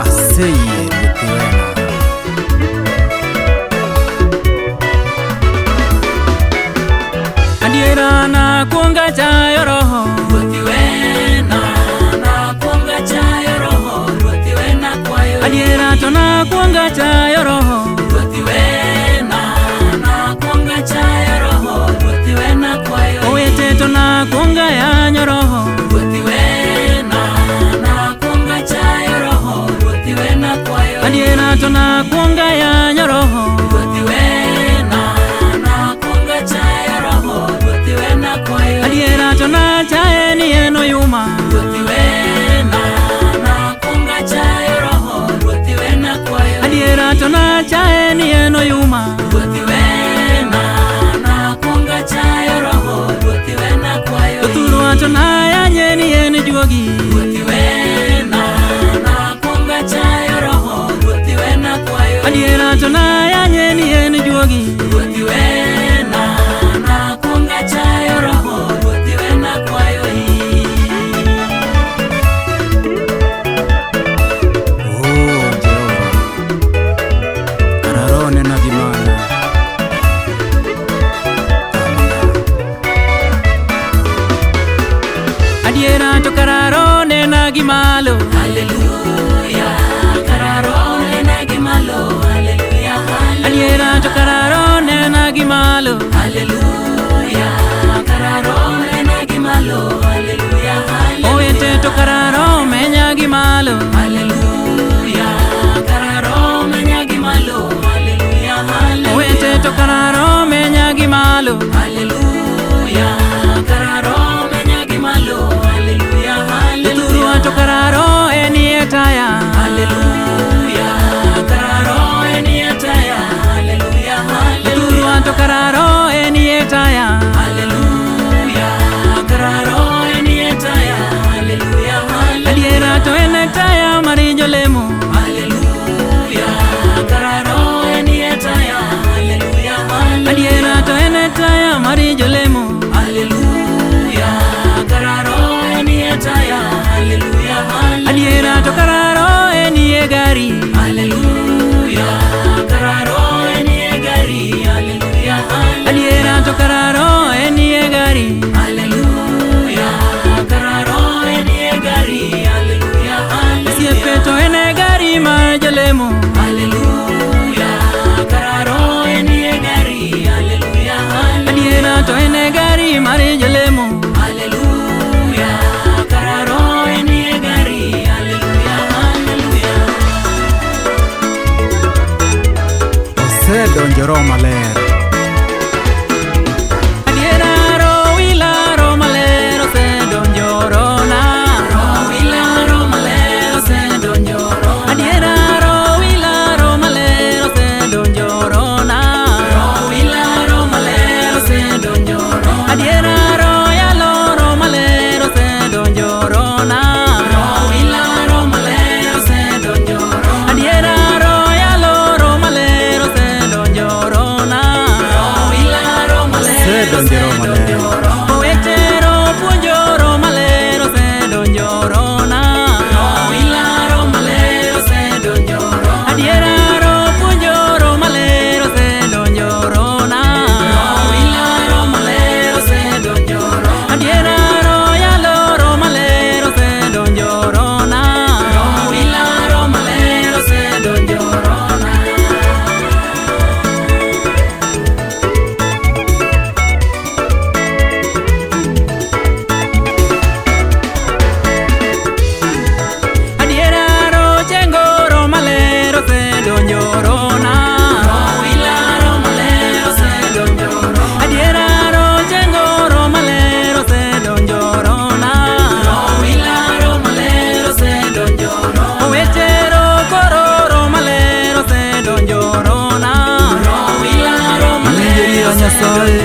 Aseyie Ruoth iwena. Adiera na kuonga chayo roho. Ruoth iwena, nakuonga chayo roho, Ruoth iwena kwayo. Adiera to na kuonga chayo roho. Ruoth iwena, nakuonga chayo roho, Ruoth iwena kwayo. Owete to na kuonga yanyo roho. Ruoth iwena, nakuonga chayo roho, Ruoth iwena kwayo. Adiera to na kuonga yanyo roho. Ruoth iwena, nakuonga chayo roho, Ruoth iwena kwayo. Adiera to na chaye ni en oyuma. Ruoth iwena, nakuonga chayo roho, Ruoth iwena kwayo. Adiera to na chaye ni en oyuma. Ruoth iwena, nakuonga chayo roho, Ruoth iwena kwayo. Jothurwa to na yanye ni en juogi. Ruoth iwena, nakuonga chayo roho, Ruoth iwena kwayo. Adiera to na yanye ni en juogi. Ruoth iwena, nakuonga chayo roho, Ruoth iwena kwayo. Oh Jehova, kara roho nena gi malo. Adiera to kara roho nena gi malo. Haleluya, kara roho nena gi malo, haleluya, haleluya. Adiera to kara roho nena gi malo. Haleluya, kara roho nena gi malo, haleluya, haleluya. Owete to kara roho menya gi malo. Haleluya, kara roho menya gi malo, haleluya, haleluya. Owete to kara roho menya gi malo. Haleluya, kara roho menya gi malo, haleluya, haleluya. Jothurwa to kara roho enie taya. Haleluya, kara roho enie taya, haleluya, haleluya. Jothurwa to kara roho enie taya. Haleluya, kara roho enie taya, haleluya, haleluya. Adiera to en taya mar jolemo. Haleluya, kara roho enie taya, haleluya, haleluya. Adiera to en taya mar jolemo. Haleluya, kara roho enie taya, haleluya, haleluya. Adiera to kara roho enie gari. Haleluya, kara roho enie gari, haleluya, haleluya. Adiera to kara roho enie gari. Haleluya, kara roho enie gari, haleluya, haleluya. Osiepe to en gari mar jolemo. Haleluya, kara roho enie gari, haleluya, haleluya. Adiera to en gari mar jolemo. Haleluya, kara roho enie gari, haleluya, haleluya. Osedonjo roho maler. Adiera roho ilaro maler osedonjo rona. Roho ilaro maler osedonjo rona. Adiera roho ilaro maler osedonjo rona. Roho ilaro maler osedonjo rona. Adiera roho yalo roho maler osedonjo rona. Roho ilaro maler osedonjo rona. Adiera roho yalo roho maler osedonjo rona. Roho ilaro maler Osedonjo roho maler. osedonjo rona. Owete roho puonjo roho maler osedonjo rona. Roho ilaro maler osedonjo rona. Adiera roho puonjo roho maler osedonjo rona. Roho ilaro maler osedonjo rona. Adiera roho yalo roho maler osedonjo rona. Roho ilaro maler osedonjo rona. Adiera roho chengo roho maler osedonjo rona. Roho ilaro maler osedonjo rona. Adiera roho chengo roho maler osedonjo rona. Roho ilaro maler osedonjo rona. Owete roho koro roho maler osedonjo rona. Roho ilaro maler Winjeria Nyasaye.